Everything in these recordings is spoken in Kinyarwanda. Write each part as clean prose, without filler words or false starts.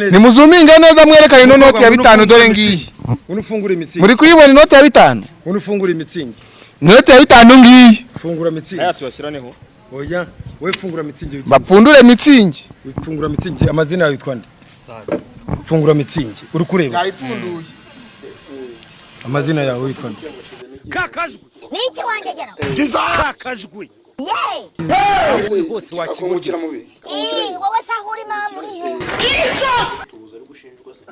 Nimuzuminge neza, mwerekane ino noti ya 5. Dore ngiyi. Unufungura imitsingi. Muri kuyibona inoti ya 5? Unufungura imitsingi. Inoti ya 5 ngiyi. Fungura mitsingi. Aya tuyashyiraneho. Oya, we fungura mitsingi. Bapfundure mitsingi. Fungura mitsingi. Amazina yawe yitwa nde? Fungura mitsingi, uri kureba? Yayipfunduye. Amazina yawe yitwa nde? Kakajwi. Niki wangegera? Kakajwi. Ye. Hose wakigurira. Ii, wowe se aho uri mama uri he?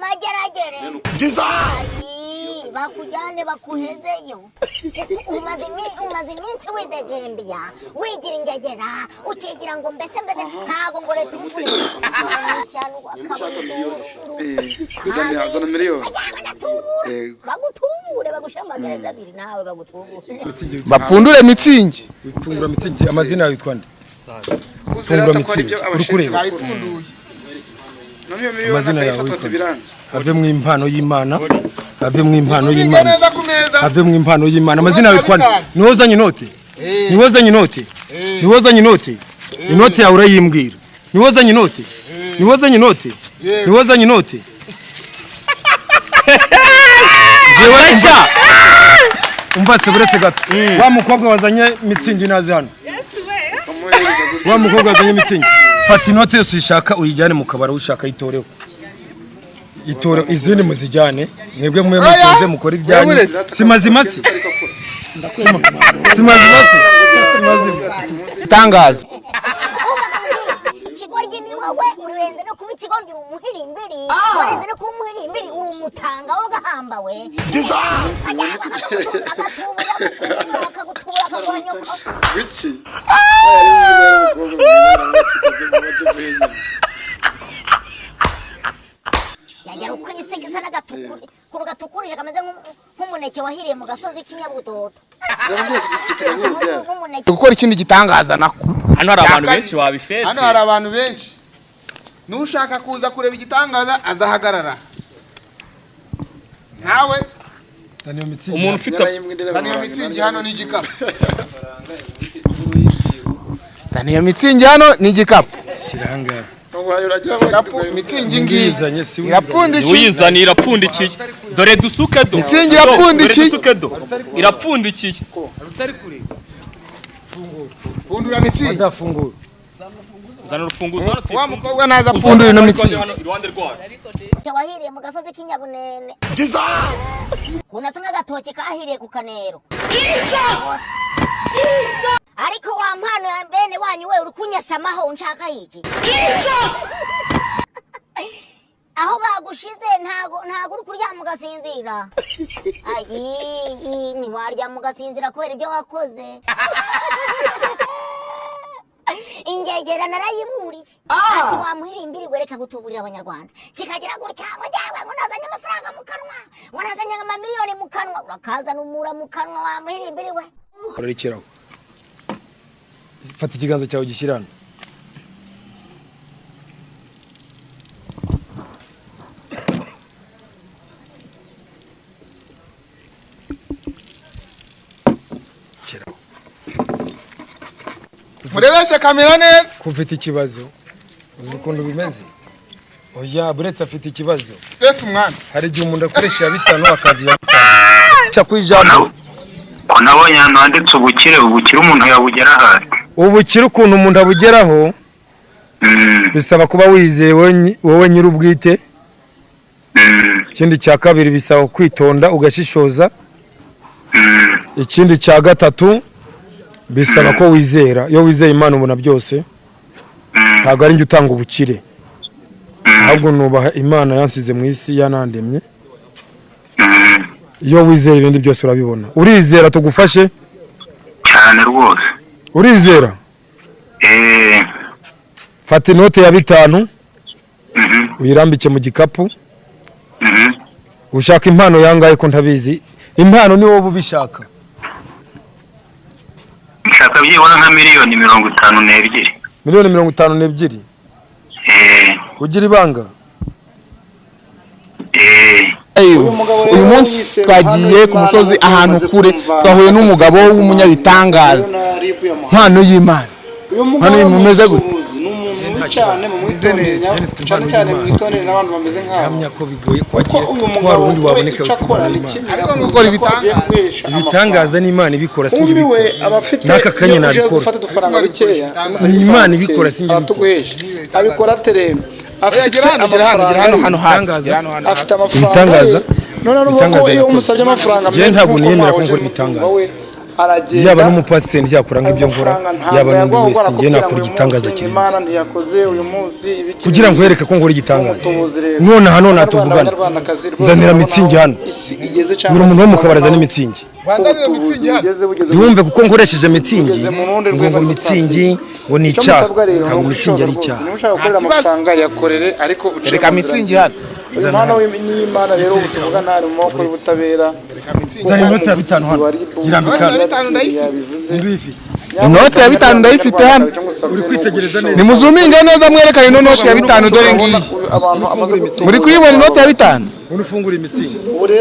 Mageragere. Ayi, bakujyane bakuhezeyo. Kuko umaze iminsi widegembya, wigira ingegera, ukigira ngo mbese ntago ngo leta ibukure. Ishyano akabona. Zana miliyoni. Bagatubura. Bagutubure bagushyira mu magereza abiri nawe bagutubure. Mitsingi. Bapfundure mitsingi. Fungura mitsingi. Amazina yawe yitwa nde? Fungura mitsingi, uri kureba? Yayipfunduye. Amazina yawe yitwa nde? Ave mu impano y'Imana, ave mu impano Muzuminge y'Imana. neza ku meza. Ave mu impano y'Imana. Amazina yawe yitwa nde? Niwowe uzanye inote? Niwowe uzanye inote? Niwowe uzanye inote? Inote yawe urayimbwira. Niwowe uzanye inote? Niwowe uzanye inote? Niwowe uzanye inote? Jewe Sha! Umva se, buretse gato. Wa mukobwa wazanye mitsingi naze hano. Wa mukobwa wazanye mitsingi, fata inote yose uyishaka uyijyane mu kabari, ushaka yitoreho, itore izindi muzijyane mwebwe mwe mutunze mukora ibyanyu. Buretse. Si mazima se? Si mazima se? Si mazima? Tangazo. Ikigoryi ni wowe, urenze no kuba ikigoryi, uri umuhirimbiri. Warenze no kuba umuhirimbiri, uri umutanga wo gahamba we. Agatubura, akagutubura, akaguha nyoko. Wiki. Yagera uko isiga n'agatukuri kuru gatukurije kameze nk'umuneke wahiriye mu gasozi k'inyabudodo, nk'umuneke. Gukora ikindi gitangaza nako. Hano hari abantu Cya benshi babifetse. Hano hari abantu benshi. N'ushaka kuza kureba igitangaza azahagarara nkawe. Zana iyo mitsingi. Umuntu ufite Zana iyo mitsingi hano n'igikapu. Zana iyo mitsingi hano n'igikapu. Shyira ahangaha. Igikapu mitsingi ngiyi. Uyizanye, si uyizanye. Irapfundikiye. Uyizaniye irapfundikiye. Dore dusuke do. Mitsingi Do, irapfundikiye. dore dusuke do. Irapfundikiye. Pfundura mitsingi. Adafungura. Zana urufunguzo hano Wa tuyipfundure. mukobwa naza apfundura ino mitsingi. Hano iruhande rwacu. Wahiriye mu gasozi k'inyabunene, kunasa nk'agatoki kahiriye ku kanero. Ariko wa mpano ya bene wanyu we, uri kunyasamaho unshaka iki? Aho bagushize ntago uri kuryama ugasinzira. Ayi, ntiwaryama ugasinzira kubera ibyo wakoze. Ingegera narayiburiye ati wamuhirimbiri, wereka gutuburira abanyarwanda. Kikagira gutya ngo njyewe ngo nazanye amafaranga mu kanwa, ngo nazanye amamiliyoni mu kanwa. Urakazana umura mu kanwa, wamuhirimbiri we. Urarekeraho. Fata ikiganza cyawe gishyira hano. Shyiraho. Murebeshe kamera neza. Ko ufite ikibazo, uzi ukuntu bimeze? Oya, buretse, afite ikibazo. Yesu umwami. Hari igihe umuntu akoresha iya 5 akazi ya 5 ca ku ijambo. Ko nabonye ahantu handitse ubukire, ubukire umuntu yabugera hasi? Ubukire ukuntu umuntu abugeraho, bisaba kuba wizeye wowe nyir'ubwite. Ikindi cya kabiri, bisaba kwitonda ugashishoza. Ikindi cya gatatu, bisaba ko wizera. Iyo wizeye Imana ubona byose. Ntabwo ari njye utanga ubukire, ahubwo nubaha Imana yansize mu isi, yanandemye. Iyo wizera ibindi byose urabibona. Urizera tugufashe? Cyane rwose. Urizera? Eh. Fata inote ya 5, uyirambike mu gikapu. Ushaka impano yangahe? Ko ntabizi, impano ni wowe ubishaka. Nshaka byibura nka miliyoni 52. Miliyoni 52? Eh. Ugira ibanga. Eh. Uyu munsi twagiye ku musozi ahantu kure, twahuye n'umugabo w'umunyabitangaza, mpano y'Imana. Hano mumeze gute? nta cyane kibazo. mu mwitondere, cyane cyane mu mwitondere n'abantu bameze nk'abo. Ntamya ko bigoye ko Kuko hagiye uyu ko hari mugabo uwundi we waboneka icyo witwa akora impano ni y'Imana. kimwe, Ariko ngo ukora ko agiye ibitangaza. guhesha Ibitangaza ni Imana ibikora, si njye Umwe we ibikora. aba afite N'aka kanya iyo uje nabikora. gufata udufaranga bikeya, Ni Imana ibikora, si njye ibikora. aratuguhesha. Abikora ate rero? Oya, Afite gera hano, gera hano, gera hano, hano hafi. Ibitangaza. Gera hano, hano afite hafi. amafaranga Ibitangaza. ye. None nuvuga ko Ibitangaza iyo nakoze. umusabye amafaranga Njyewe menshi ntabwo nk'uko niyemera ko mwahoje nkora mubyumva ibitangaza. we, aragenda Yaba n'umupasiteri ntiyakora nk'ibyo nkora, amafaranga yaba ntabwo n'undi yaguha, wese, njyewe arakubwira nakora ngo uyu igitangaza munsi kirenze. Imana ntiyakoze uyu munsi ibiki Kugira ngo nkwereke ko nkora igitangaza. Umutubuzi rero. Nonaha nonaha Abanyarwanda, tuvugana. Abanyarwandakazi rwose Nzanira urabona mitsingi aho hano. isi igeze cyangwa Buri muntu wo mu kabari azane aho mitsingi. Banzanire ubutubuzi mitsingi hano. bugeze, bugeze Ntiwumve kuko nkoresheje mitsingi bugeze mu rundi ngo rwego ngo mitsingi ngo ni Icyo icyaha. musabwa rero Ntabwo ni mitsingi ari ugushishoza icyaha. rwose. Niba ushaka gukorera Nta kibazo. amafaranga yakorere, ariko uciye Reka mu nzira mitsingi nziza. hano. Uyu mwana n'Imana rero ubu tuvugana ari mu maboko y'ubutabera. Zana inoti ya 5 hano. Irambika hano. Inoti ya 5 ndayifite. Yabivuze. Ninde uyifite? Inoti ya 5 ndayifite hano. Uri kwitegereza neza. Nimuzuminge neza mwerekane ino noti ya 5 dore ngiyi. Muri kuyibona inoti ya 5? Undi ufungura imitsingi.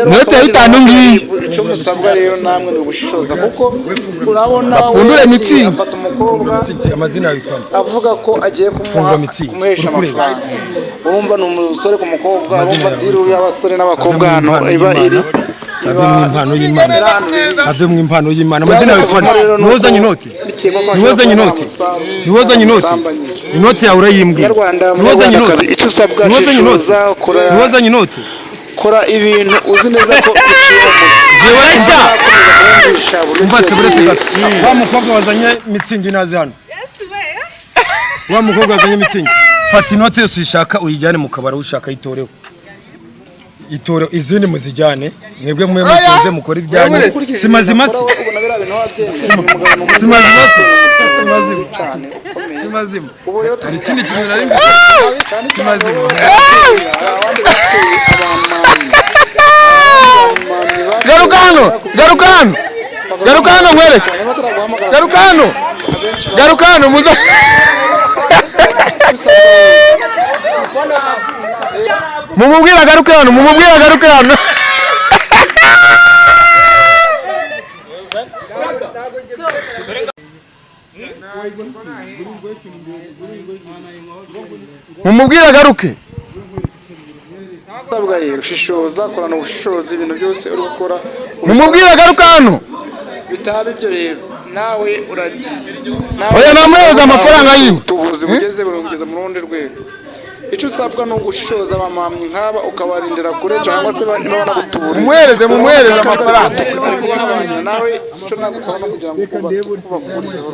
Inoti ya 5 ngiyi. Icyo musabwa rero namwe ni ugushishoza, kuko urabona we Bapfundure mitsingi. afata umukobwa Mitsingi, amazina yawe yitwa nde? avuga ko agiye kumuha Fungura mitsingi. kumuhesha Uri kureba. amafaranga. Urumva ni umusore ku mukobwa, Amazina urumva yawe diru yitwa. y'abasore n'abakobwa Ave mu hano impano iba iri y'Imana. Ave mu impano y'Imana. Ave mu impano y'Imana. Amazina yawe yitwa nde? Niwowe uzanye inoti? Niwowe uzanye inoti? Niwowe uzanye inoti? Inoti yawe urayimbwira. Munyarwanda, Niwowe uzanye inoti? Munyarwandakazi, icyo usabwa, Niwowe uzanye inoti? shishoza, kora Niwowe uzanye inoti? kora ibintu uzi neza ko biciye mu Jewe sha! mucyo. Umva se buretse gato. Wa mukobwa wazanye mitsingi naze hano. Wa mukobwa wazanye mitsingi. Fata inote yose uyishaka uyijyane mu kabari ushaka yitoreho. Itoreho izindi muzijyane. Mwebwe mwe mutunze mukora ibyanyu. Uretse. Si mazima se. Ubona biriya bintu wabyemeye, ni umugabo Si mazima se. Si mazima. cyane ukomeye. Si mazima. Ubu rero Hari ikindi kintu nari mvuze. cyane Si cyane mazima. hari abandi bateye abamamyi. Abamamyi bateye- Garuka hano, garuka hano. Garuka hano nkwereke. Niba bataraguhamagara, Garuka hano. Garuka hano muza. Mumubwire agaruke hano, mumubwire agaruke hano. Mumubwire agaruke. usabwa rero shishoza, korana ubushishozi ibintu byose uri gukora. Mumubwire agaruke hano. Bitaba ibyo rero nawe uragiye. Oya, namuhereza amafaranga yiwe. Utubuzi bugeze bugeze mu rundi rwego. Icyo usabwa ni ugushishoza abamamyi nk'aba ukabarindira kure, cyangwa se niba banagutubura. Mumuhereze, mumuhereze amafaranga. Ariko wahabanye nawe, icyo nagusaba ni ukugira ngo ubakurizeho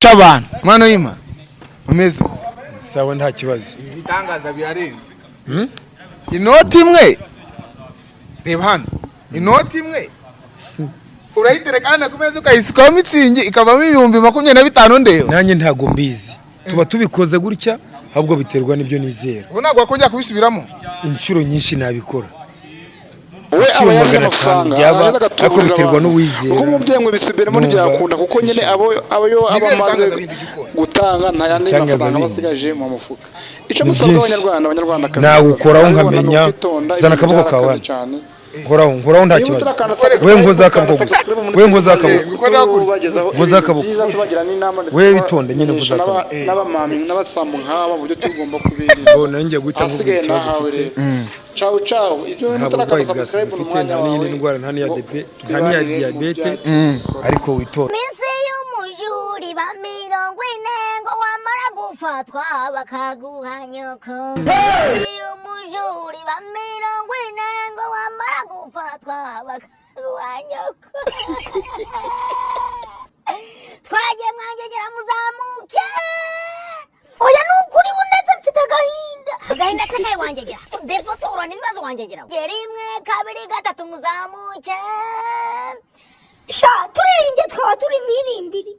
C'abantu. Mwana w'Imana. Umeze. Sawa nta kibazo. Ibitangaza birarenze. Inoti imwe. Reba hano. Inoti imwe. Urayitereka hano ku meza ukayisukaho mitsingi ikavamo 25,000 ndeba. Nanjye ntago mbizi. Tuba tubikoze gutya ahubwo biterwa n'ibyo nizera. Ubu ntabwo wakongera kubisubiramo. Inshuro nyinshi nabikora. We Inshuro aba yarya 500 amafaranga byaba, arangiza agatuburira ariko biterwa abantu. n'uwizera. Kuko umubyeyi ngo ibisubiremo Numva ntibyakunda, kuko nyine abo ayo aba Nibyo amaze bitangaza bindi ujya ukora. gutanga nta yandi Ibitangaza mafaranga aba bindi. asigaje mu mufuka. Icyo Ni musabwa byinshi. abanyarwanda, abanyarwandakazi, Nawukoraho urabibona ni nkamenya. ukwitonda, Zana ibintu akaboko kawe byarakaze hano. cyane. Nkoraho, nkoraho nta Niba kibazo. utarakanda We subscribe, nkoza akaboko ukanda gusa. subscribe muri We nkoza channel akaboko. tubagezaho Nkoza ibintu akaboko. byiza, tubagira n'inama ndetse We bitonde nyine nkoza tubamenyesha akaboko. n'abamamyi n'abasambo nk'aba uburyo tugomba kubirinda. Bo nanjye guhita nkubwira Ahasigaye ikibazo nahawe mfite. rero. Ciao ciao. Ibyo Nta mutarakanda burwayi bwa sida subscribe ni mfite, umwanya nta n'iyindi wawe ndwara, nta n'iya ngo nta n'iya twibanire mu diyabete, byacu. ariko witonde. Minsi y'umujuri ba 40 ngo wamara gufatwa bakaguha nyoko. Minsi y'umujuri ba 40 ngo wamara gufatwa bakaguha nyoko. Twagiye mwangegera muzamuke. Oya ni ukuri bunetse mfite agahinda. Agahinda kakaye wangegera. Defotora n'ibibazo wangegera. Rimwe kabiri gatatu muzamuke. Sha turirimbye twaba turi mirimbiri.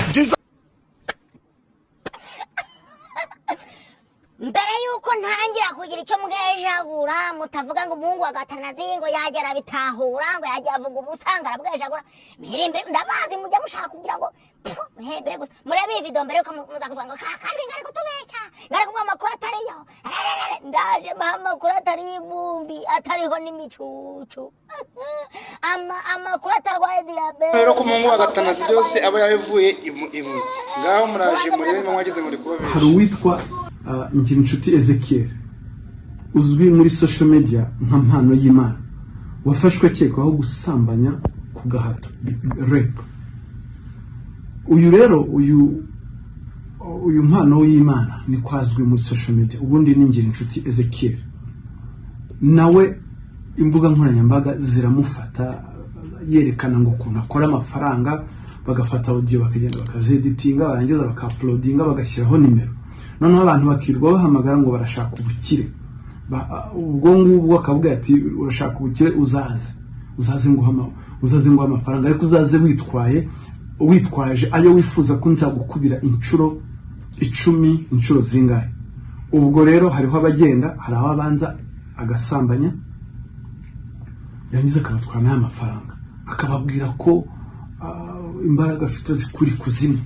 Mbere yuko ntangira kugira icyo mbwejagura mutavuga ngo umuhungu wa Gatanazi ngo yagera bitahura ngo yajya avuga ubusa ngo arabwejagura mirimbiri ndabazi mujya mushaka kugira ngo muhembere gusa murebe iyi video mbere yuko muza kuvuga ngo kakandi ngari kutubeshya ngari kuvuga amakuru atariyo. Ndaje mbaha amakuru atari ivumbi, atariho n'imicucu, amakuru atarwaye diyabete. Rero ku muhungu wa Gatanazi byose aba yabivuye imuzi. Ngaho muraje murebe mwageze muri kubabera. Hari uwitwa Ngirinshuti Ezekiel uzwi muri social media nka Mpano y'Imana, wafashwe akekwaho gusambanya ku gahato, rape. Uyu rero, uyu Mpano y'Imana niko azwi muri social media, ubundi ni Ngirinshuti Ezekiel. Nawe imbuga nkoranyambaga ziramufata yerekana ngo ukuntu akora amafaranga, bagafata audio bakagenda bakazeditinga, barangiza bakauploadinga, bagashyiraho nimero, noneho abantu bakirwa bahamagara ngo barashaka ubukire. Ubwo ngubwo akavuga ati: "Urashaka ubukire, uzaze nguha amafaranga, ariko uzaze witwaje ayo wifuza ko nzagukubira inshuro 10, inshuro zingahe." Ubwo rero hariho abagenda, hari aho abanza agasambanya, yarangiza akabatwara n'aya mafaranga, akababwira ko imbaraga afite zikuri kuzimu.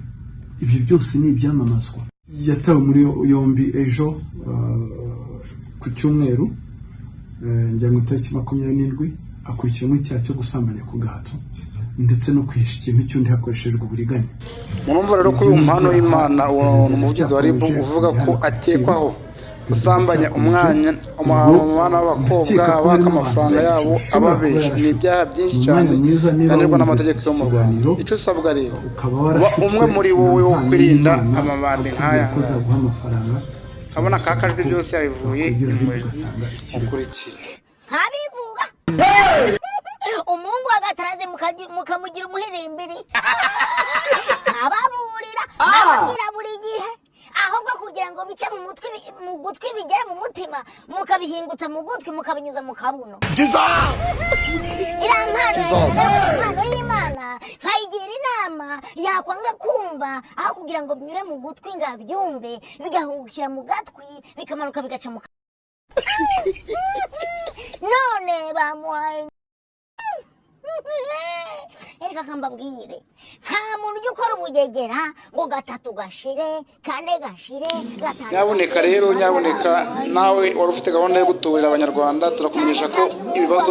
Ibyo byose ni ibyamamazwa. Yatawe muri yombi ejo ku cyumweru, ngira ngo itariki 27, akurikiranyweho icyaha cyo gusambanya ku gahato ndetse no kwihisha ikintu cy'undi hakoreshejwe uburiganya. Murumva rero ko uyu Mpano y'Imana, uwo ni umuvugizi wa RIB uvuga ko akekwaho gusambanya umwana w'abakobwa, abaka amafaranga yabo ababesha, ni ibyaha byinshi cyane bihanirwa n'amategeko yo mu Rwanda. Icyo usabwa rero, ukaba uba warashutswe umwe muri wowe wo na Mpano kwirinda y'Imana, amabandi akubwira nk'aya ko ngaya. azaguha amafaranga. Urabona ka kajwi byose yabivuye Wakwigira hirya imuzi. ugatanga ikirego. Ukurikira. Nkabivuga, umuhungu wa Gatarazi mukamugira umuhirimbiri, nkababurira, nkababwira buri gihe, ahubwo kugira ngo bice mu mutwe mu gutwi bigere mu mutima, mukabihingutsa mu gutwi, mukabinyuza mu kabuno. Iriya mpano, impano y'Imana, nkayigira inama, yakwanga kumva, aho kugira ngo binyure mu gutwi ngo abyumve, bigahungukira mu gatwi, bikamanuka bigaca mu none bamuhaye. Reka kambabwire, nta muntu ujya ukora ubugegera ngo gatatu gashire, kane gashire, gatanu. Nyabuneka rero, nyabuneka nawe wari ufite gahunda yo gutuburira Abanyarwanda, turakumenyesha ko ibibazo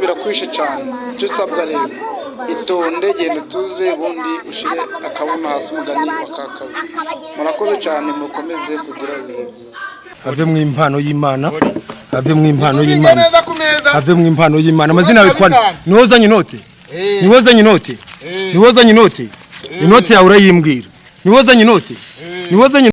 birakwishe cyane. Icyo usabwa rero, itonde, genda utuze, ubundi ushyire akabuno hasi, umugani wa kakabi. Murakoze cyane, mukomeze kugira ibihe byiza. Ave mu impano y'Imana, ave mu impano y'Imana. Neza ku meza. Ave mu impano y'Imana. Amazina yawe witwa nde? Niwowe uzanye inote, niwowe uzanye inote, niwowe uzanye inote. Inote yawe urayimbwira. Niwowe uzanye inote, niwowe uzanye.